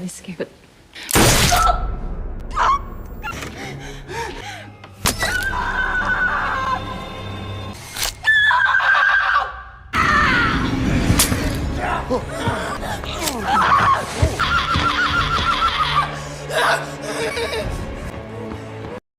really scared.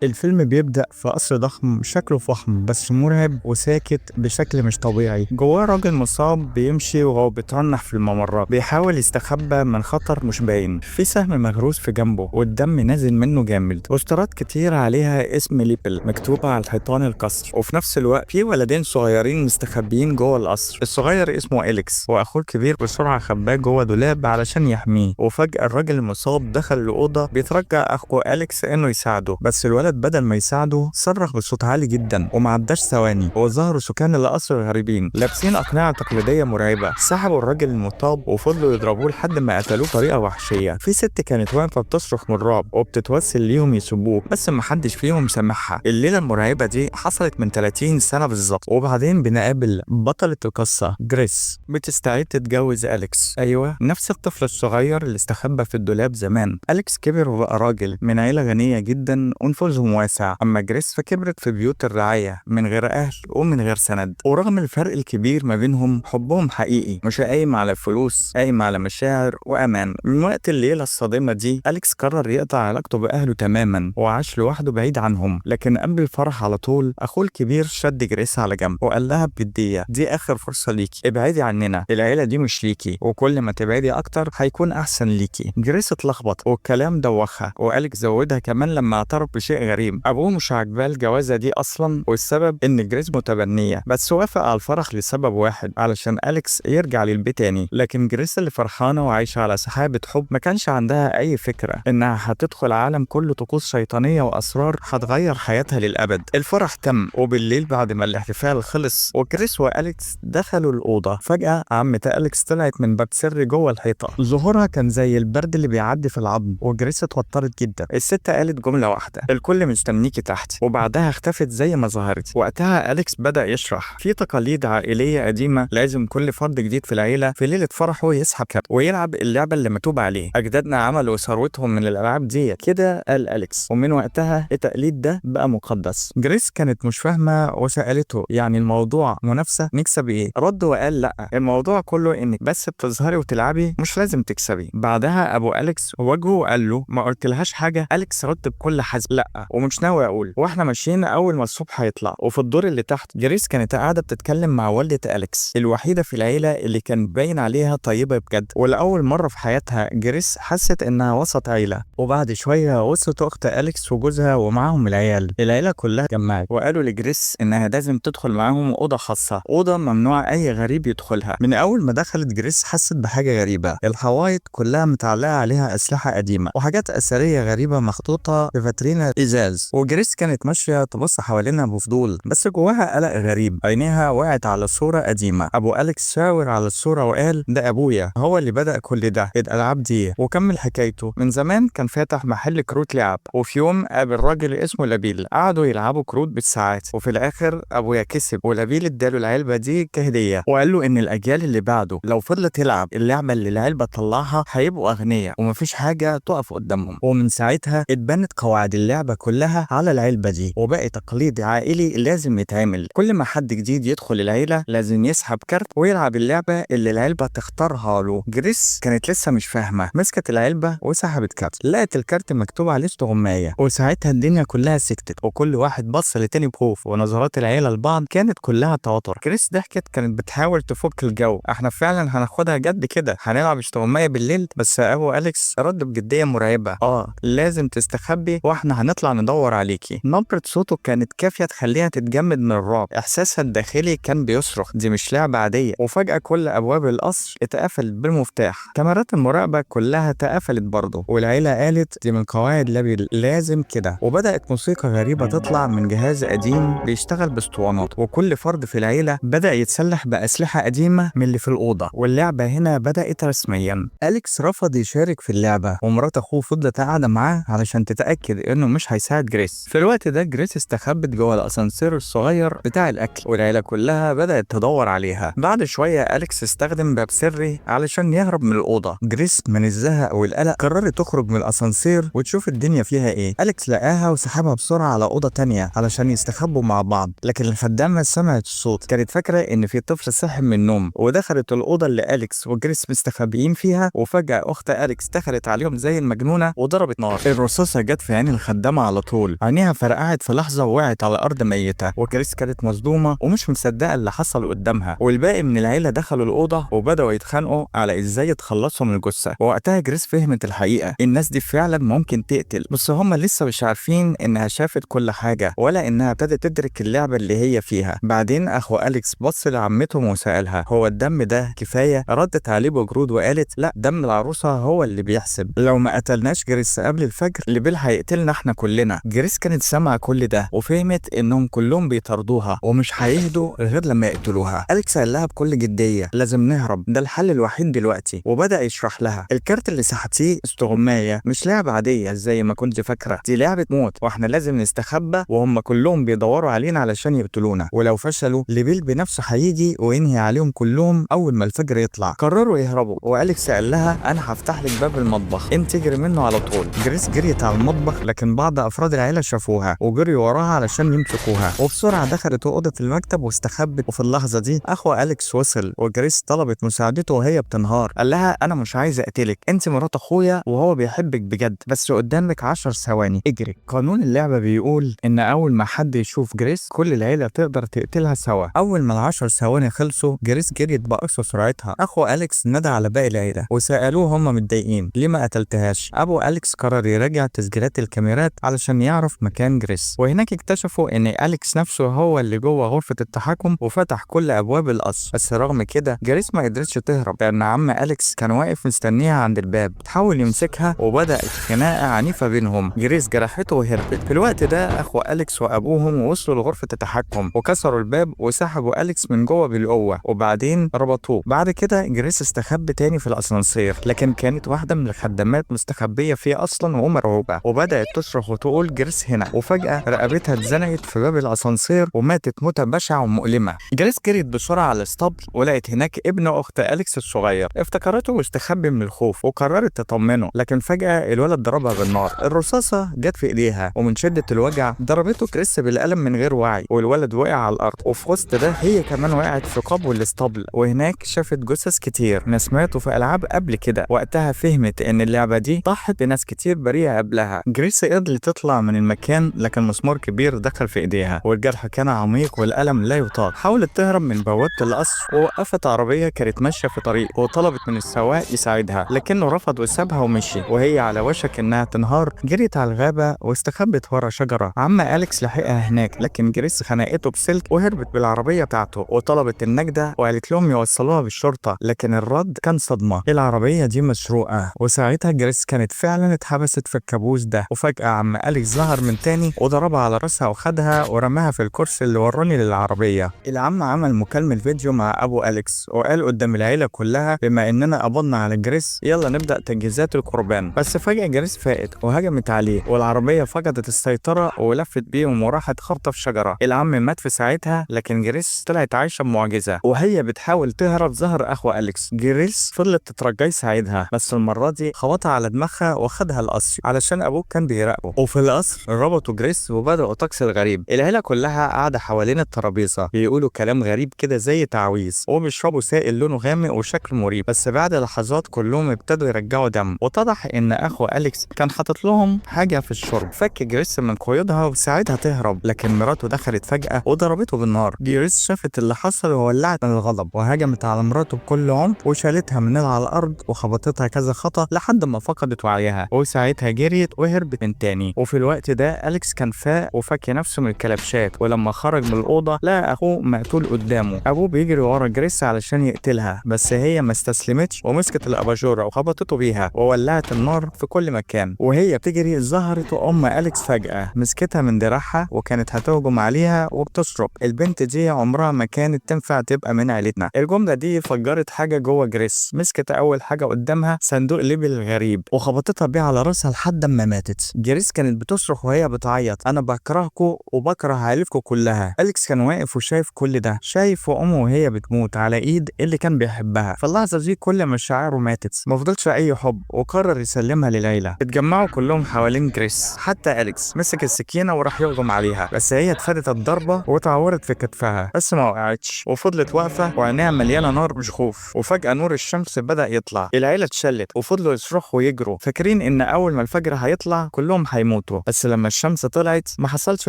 الفيلم بيبدأ في قصر ضخم، شكله فخم بس مرعب وساكت بشكل مش طبيعي. جواه راجل مصاب بيمشي وهو بيترنح في الممرات، بيحاول يستخبى من خطر مش باين. في سهم مغروس في جنبه والدم نازل منه جامد. بوسترات كتير عليها اسم ليبل مكتوبة على حيطان القصر. وفي نفس الوقت في ولدين صغيرين مستخبيين جوه القصر. الصغير اسمه إليكس، واخوه الكبير بسرعة خباه جوه دولاب علشان يحميه. وفجأة الراجل المصاب دخل الأوضة بيترجى أخوه أليكس إنه يساعده، بس الولد بدل ما يساعده صرخ بصوت عالي جدا. وما عداش ثواني وظهروا سكان القصر الغريبين لابسين أقنعة تقليدية مرعبة. سحبوا الراجل المصاب وفضلوا يضربوه لحد ما قتلوه بطريقة وحشية. في ست كانت واقفة بتصرخ من الرعب وبتتوسل ليهم يسيبوه، بس ما حدش فيهم سمعها. الليلة المرعبة دي حصلت من 30 سنة بالظبط. وبعدين بنقابل بطلة القصة جريس، بتستعد تتجوز أليكس. أيوة، نفس الطفل الصغير اللي استخبى في الدولاب زمان. أليكس كبر وبقى راجل من عيلة غنية جدا ونفوذهم واسع. أما جريس فكبرت في بيوت الرعاية من غير أهل ومن غير سند. ورغم الفرق الكبير ما بينهم، حبهم حقيقي، مش قايم على فلوس، قايم على مشاعر وأمان. من وقت الليلة الصادمة دي أليكس قرر يقطع علاقته بأهله تماما وعاش لوحده بعيد عنهم. لكن قبل الفرح على طول أخوه الكبير شد جريس على جنب وقال لها بجدية: دي آخر فرصة ليكي، ابعدي عننا، العيلة دي مش ليكي، وكل ما تبعدي أكتر هيكون أحسن ليكي. جريس اتلخبط والكلام دوخها، وأليكس زودها كمان لما اعترف بشيء غريب: أبوه مش عاجباه الجوازة دي أصلا، والسبب إن جريس متبنية، بس وافق على الفرح لسبب واحد، علشان أليكس يرجع للبيت تاني. لكن جريس اللي فرحانة وعايشة على سحابة حب ما كانش عندها أي فكرة إنها هتدخل عالم كله طقوس شيطانية وأسرار هتغير حياتها للأبد. الفرح تم، وبالليل بعد ما الاحتفال خلص وجريس وأليكس دخلوا الأوضة، فجأة عمة أليكس طلعت من باب سري جوه الحيطة. ظهورها كان زي البرد اللي بيعدي في العظم، وجريس اتوترت جدا. الست قالت جملة واحدة: الكل مستنيكي تحت، وبعدها اختفت زي ما ظهرت. وقتها أليكس بدأ يشرح: في تقاليد عائلية قديمة، لازم كل فرد جديد في العيلة في ليلة فرحه يسحب كارت ويلعب اللعبة اللي مكتوب عليه. أجدادنا عملوا ثروتهم من الألعاب دي كده، قال أليكس، ومن وقتها التقليد ده بقى مقدس. جريس كانت مش فاهمة وسألته: يعني الموضوع منافسة؟ نكسب إيه؟ رد وقال: لأ، الموضوع كله إنك بس بتظهري وتلعبي، مش لازم تكسبي. بعدها أبو أليكس وجهه وقال له: ما قلتلهاش حاجة؟ أليكس رد بكل حزم: لأ، ومش ناوي أقول. واحنا ماشيين أول ما الصبح هيطلع وفي الدور اللي تحت جريس كانت قاعدة بتتكلم مع والدة أليكس، الوحيدة في العيلة اللي كان باين عليها طيبة بجد. ولأول مرة في حياتها جريس حست إنها وسط عيلة. وبعد شوية وصلت أخت أليكس وجوزها ومعاهم العيال. العيلة كلها اتجمعت وقالوا لجريس إنها لازم تدخل معاهم أوضة خاصة، أوضة ممنوع أي غريب يدخلها. من أول ما دخلت جريس حست بحاجة غريبة: الحوايط كلها متعلقة عليها أسلحة قديمة وحاجات أثرية غريبة محطوطة في فاترينا إزاز. وجريس كانت ماشية تبص حوالينها بفضول، بس جواها قلق غريب. عينيها وقعت على صورة قديمة. أبو أليكس شاور على الصورة وقال: ده أبويا، هو اللي بدأ كل ده، الألعاب دي. وكمل حكايته: من زمان كان فاتح محل كروت لعب، وفي يوم قابل راجل اسمه لابيل، قعدوا يلعبوا كروت بالساعات، وفي الآخر أبويا كسب، ولابيل اداله العلبة دي كهدية، وقال له إن الأجيال اللي بعده لو فضلت تلعب اللعبة اللي العلبة تطلعها هيبقوا أغنياء ومفيش حاجة تقف قدامهم. ومن ساعتها اتبنت قواعد اللعبة كلها على العلبة دي، وبقى تقليد عائلي لازم يتعمل. كل ما حد جديد يدخل العيلة لازم يسحب كارت ويلعب اللعبة اللي العلبة تختارها له. جريس كانت لسه مش فاهمة، مسكت العلبة وسحبت كارت، لقت الكارت مكتوب عليه استغماية. وساعتها الدنيا كلها سكتت، وكل واحد بص لتاني بخوف، ونظرات العيلة لبعض كانت كلها توتر. جريس ضحكت، كانت بتحاول تفك الجو: احنا فعلا هناخدها جد كده، هنلعب استغماية بالليل؟ بس ابو أليكس رد بجدية مرعبة: اه، لازم تستخبي واحنا هنطلع ندور عليكي. نبرة صوته كانت كافية تخليها تتجمد من الرعب. احساسها الداخلي كان بيصرخ: دي مش لعبة عادية. وفجأة كل ابواب القصر اتقفلت بالمفتاح، كاميرات المراقبة كلها اتقفلت برضه، والعيلة قالت: دي من قواعد لابيل، لازم كده. وبدأت موسيقى غريبة تطلع من جهاز قديم بيشتغل باسطوانات، وكل فرد في العيلة بدأ يتسلح بأسلحة قديمة من اللي في الأوضة، واللعبة هنا بدأت رسميا. أليكس رفض يشارك في اللعبة، ومرات أخوه فضلت قاعدة معاه علشان تتأكد إنه مش هيسيبها. هيساعد جريس. في الوقت ده جريس استخبت جوه الاسانسير الصغير بتاع الاكل، والعيلة كلها بدات تدور عليها. بعد شوية اليكس استخدم باب سري علشان يهرب من الاوضة. جريس من الزهق والقلق قررت تخرج من الاسانسير وتشوف الدنيا فيها ايه. اليكس لقاها وسحبها بسرعة على اوضة تانية علشان يستخبوا مع بعض، لكن الخدامة سمعت الصوت، كانت فاكره ان في طفل صحي من النوم، ودخلت الاوضة اللي اليكس وجريس مستخبيين فيها. وفجاة اخت اليكس دخلت عليهم زي المجنونة وضربت نار. الرصاصة جت في عين الخدامة على طول، عينيها فرقعت في لحظة ووقعت على الارض ميته. وجريس كانت مصدومة ومش مصدقه اللي حصل قدامها. والباقي من العيلة دخلوا الاوضة وبداوا يتخانقوا على ازاي يتخلصوا من الجثة. ووقتها جريس فهمت الحقيقة، الناس دي فعلا ممكن تقتل، بس هم لسه مش عارفين انها شافت كل حاجة ولا انها ابتدت تدرك اللعبة اللي هي فيها. بعدين اخو اليكس بص لعمتهم وسالها هو الدم ده كفاية؟ ردت عليه بجرود وقالت لا، دم العروسة هو اللي بيحسب، لو ما قتلناش جريس قبل الفجر ليبيل هيقتلنا احنا كلنا. جريس كانت سامعه كل ده وفهمت انهم كلهم بيطاردوها ومش هيهدوا غير لما يقتلوها. اليكس قال لها بكل جدية لازم نهرب، ده الحل الوحيد دلوقتي. وبدا يشرح لها الكارت اللي سحبتيه استغمايه، مش لعبه عادية زي ما كنت فاكره، دي لعبه موت، واحنا لازم نستخبى وهم كلهم بيدوروا علينا علشان يقتلونا، ولو فشلوا ليبيل بنفسه هيجي وينهي عليهم كلهم اول ما الفجر يطلع. قرروا يهربوا، واليكس قال لها انا هفتح لك باب المطبخ، انت تجري منه على طول. جريس جريت على المطبخ، لكن بعض افراد العيلة شافوها وجريوا وراها علشان يمسكوها، وبسرعة دخلت اوضة المكتب واستخبت. وفي اللحظة دي اخو اليكس وصل، وجريس طلبت مساعدته وهي بتنهار. قال لها انا مش عايز اقتلك، انت مرات اخويا وهو بيحبك بجد، بس قدامك 10 ثواني اجري. قانون اللعبة بيقول ان اول ما حد يشوف جريس كل العيلة تقدر تقتلها سوا. اول ما ال10 ثواني خلصوا جريس جريت باقصى سرعتها. اخو اليكس نادى على باقي العيلة وسالوه هم متضايقين ليه ما قتلتهاش. ابو اليكس قرر يراجع تسجيلات الكاميرات علشان يعرف مكان جريس، وهناك اكتشفوا ان اليكس نفسه هو اللي جوه غرفة التحكم وفتح كل ابواب القصر. بس رغم كده جريس ما قدرتش تهرب لان عم اليكس كان واقف مستنيها عند الباب، حاول يمسكها وبدات خناقه عنيفة بينهم. جريس جرحته وهربت. في الوقت ده اخو اليكس وابوهم وصلوا لغرفة التحكم وكسروا الباب وسحبوا اليكس من جوه بالقوة وبعدين ربطوه. بعد كده جريس استخبى تاني في الاسانسير، لكن كانت واحدة من الخدامات مستخبيه فيه اصلا ومرعوبه، وبدات تصرخ وتقول جريس هنا. وفجاة رقبتها اتزنقت في باب الاسانسير وماتت موته بشعة ومؤلمة. جريس جريت بسرعة على الاسطبل ولقت هناك ابن اخت اليكس الصغير، افتكرته واستخبي من الخوف وقررت تطمنه، لكن فجاة الولد ضربها بالنار. الرصاصة جت في ايديها ومن شده الوجع ضربته جريس بالقلم من غير وعي، والولد وقع على الارض. وفي وسط ده هي كمان وقعت في قبو الاسطبل، وهناك شافت جثث كتير ناس ماتوا في العاب قبل كده. وقتها فهمت ان اللعبة دي ضحت بناس كتير بريئة قبلها. جريس قدرت تطلع من المكان، لكن مسمار كبير دخل في ايديها والجرح كان عميق والالم لا يطاق. حاولت تهرب من بوابه القصر ووقفت عربية كانت ماشية في طريق وطلبت من السواق يساعدها، لكنه رفض وسابها ومشي. وهي على وشك انها تنهار جريت على الغابة واستخبت ورا شجرة. عم اليكس لحقها هناك، لكن جريس خنقته بسلك وهربت بالعربية بتاعته وطلبت النجده وقالت لهم يوصلوها بالشرطة، لكن الرد كان صدمة، العربية دي مسروقه. وساعتها جريس كانت فعلا اتحبست في الكابوس ده. وفجاة عم اليكس ظهر من تاني وضربها على راسها وخدها ورماها في الكرسي اللي وراني للعربية. العم عمل مكالمة فيديو مع ابو اليكس وقال قدام العيلة كلها بما اننا قبضنا على جريس يلا نبدا تجهيزات القربان. بس فجاة جريس فاقت وهجمت عليه والعربية فقدت السيطرة ولفت بيهم وراحت خبطه في شجرة. العم مات في ساعتها، لكن جريس طلعت عايشه بمعجزه. وهي بتحاول تهرب ظهر اخو اليكس. جريس فضلت تترجاه يساعدها، بس المرة دي خبطها على دماغها وخدها القصر علشان ابوه كان بيراقبه. وفي القصر ربطوا جريس وبداوا طقس الغريب. العيلة كلها قاعدة حوالين الترابيزة بيقولوا كلام غريب كده زي تعويذ، وبيشربوا سائل لونه غامق وشكله مريب. بس بعد لحظات كلهم ابتدوا يرجعوا دم، واتضح ان اخو اليكس كان حاطط لهم حاجة في الشرب. فك جريس من قيودها وساعدها تهرب، لكن مراته دخلت فجاة وضربته بالنار. جريس شافت اللي حصل وولعت من الغضب وهجمت على مراته بكل عنف وشالتها من على الارض وخبطتها كذا خطا لحد ما فقدت وعيها، وساعتها جريت وهربت من تاني. وفي الوقت ده اليكس كان فاق وفك نفسه من الكلبشات، ولما خرج من الاوضة لقى اخوه مقتول قدامه. ابوه بيجري ورا جريس علشان يقتلها، بس هي ما استسلمتش ومسكت الاباجوره وخبطته بيها وولعت النار في كل مكان. وهي بتجري ظهرت ام اليكس فجاة، مسكتها من دراعها وكانت هتهجم عليها وبتصرخ البنت دي عمرها ما كانت تنفع تبقى من عيلتنا. الجملة دي فجرت حاجة جوه جريس. مسكت اول حاجة قدامها صندوق ليبل غريب وخبطتها بيه على راسها لحد ما ماتت. جريس كانت كانت بتصرخ وهي بتعيط: انا بكرهكم وبكره عيلتكم كلها. أليكس كان واقف وشايف كل ده، شايف امه وهي بتموت على ايد اللي كان بيحبها. في اللحظة دي كل مشاعره ماتت، ما فضلش اي حب، وقرر يسلمها للعيلة. اتجمعوا كلهم حوالين جريس، حتى أليكس مسك السكينة وراح يهجم عليها، بس هي اتفادت الضربة واتعورت في كتفها، بس ما وقعتش وفضلت واقفة وعينيها مليانة نار مش خوف. وفجأة نور الشمس بدأ يطلع، العيلة اتشلت وفضلوا يصرخوا ويجروا، فاكرين ان اول ما الفجر هيطلع كلهم هيموتوا. بس لما الشمس طلعت ما حصلش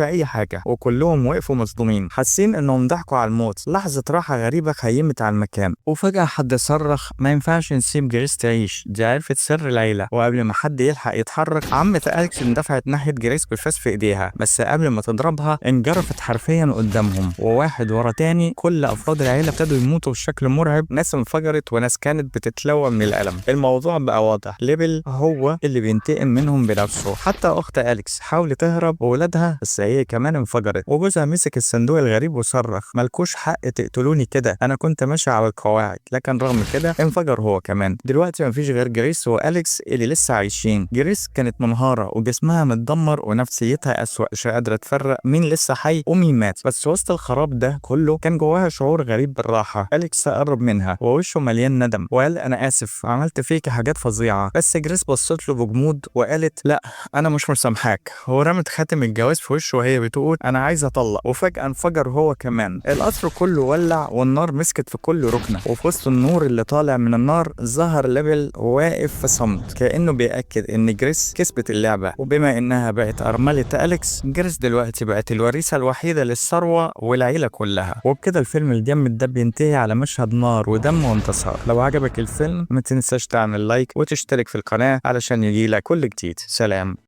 اي حاجة، وكلهم وقفوا مصدومين حاسين انهم ضحكوا على الموت. لحظة راحة غريبة خيمت على المكان، وفجأة حد صرخ: ما ينفعش نسيب جريس تعيش، دي عرفت سر العيلة. وقبل ما حد يلحق يتحرك، عمة أليكس اندفعت ناحية جريس بفاس في ايديها، بس قبل ما تضربها انجرفت حرفيا قدامهم، وواحد ورا تاني كل افراد العيلة ابتدوا يموتوا بشكل مرعب. ناس انفجرت وناس كانت بتتلوى من الألم. الموضوع بقى واضح، ليبل هو اللي بينتقم منهم بنفسه. حتى اخت أليكس حاولت تهرب وولادها، بس هي كمان انفجرت، وجوزها مسك الصندوق الغريب وصرخ: مالكوش حق تقتلوني كده، انا كنت ماشي على القواعد. لكن رغم كده انفجر هو كمان. دلوقتي مفيش غير جريس وأليكس اللي لسه عايشين. جريس كانت منهارة وجسمها متدمر ونفسيتها أسوأ، مش قادرة تفرق مين لسه حي ومين مات. بس وسط الخراب ده كله كان جواها شعور غريب بالراحة. أليكس قرب منها ووشه مليان ندم وقال: أنا آسف، عملت فيك حاجات فظيعة. بس جريس بصت له بجمود وقالت: لا، أنا مش مسامحاك. ورمت خاتم الجواز في وشه وهي بتقول: أنا عايزة أطلق. وفجأة انفجر هو كمان، القصر كله ولع والنار مسكت في كل ركنة. وفي وسط النور اللي طالع من النار ظهر ليبل واقف في صمت، كأنه بيأكد إن جريس كسبت اللعبة. وبما إنها بقت أرملة أليكس، جريس دلوقتي بقت الوريثة الوحيدة للثروة والعيلة كلها. وبكده الفيلم الجامد ده بينتهي على مشهد نار ودم وانتصار. لو عجبك الفيلم ما تنساش تعمل like وتشترك في القناة علشان يجيلك كل جديد. سلام.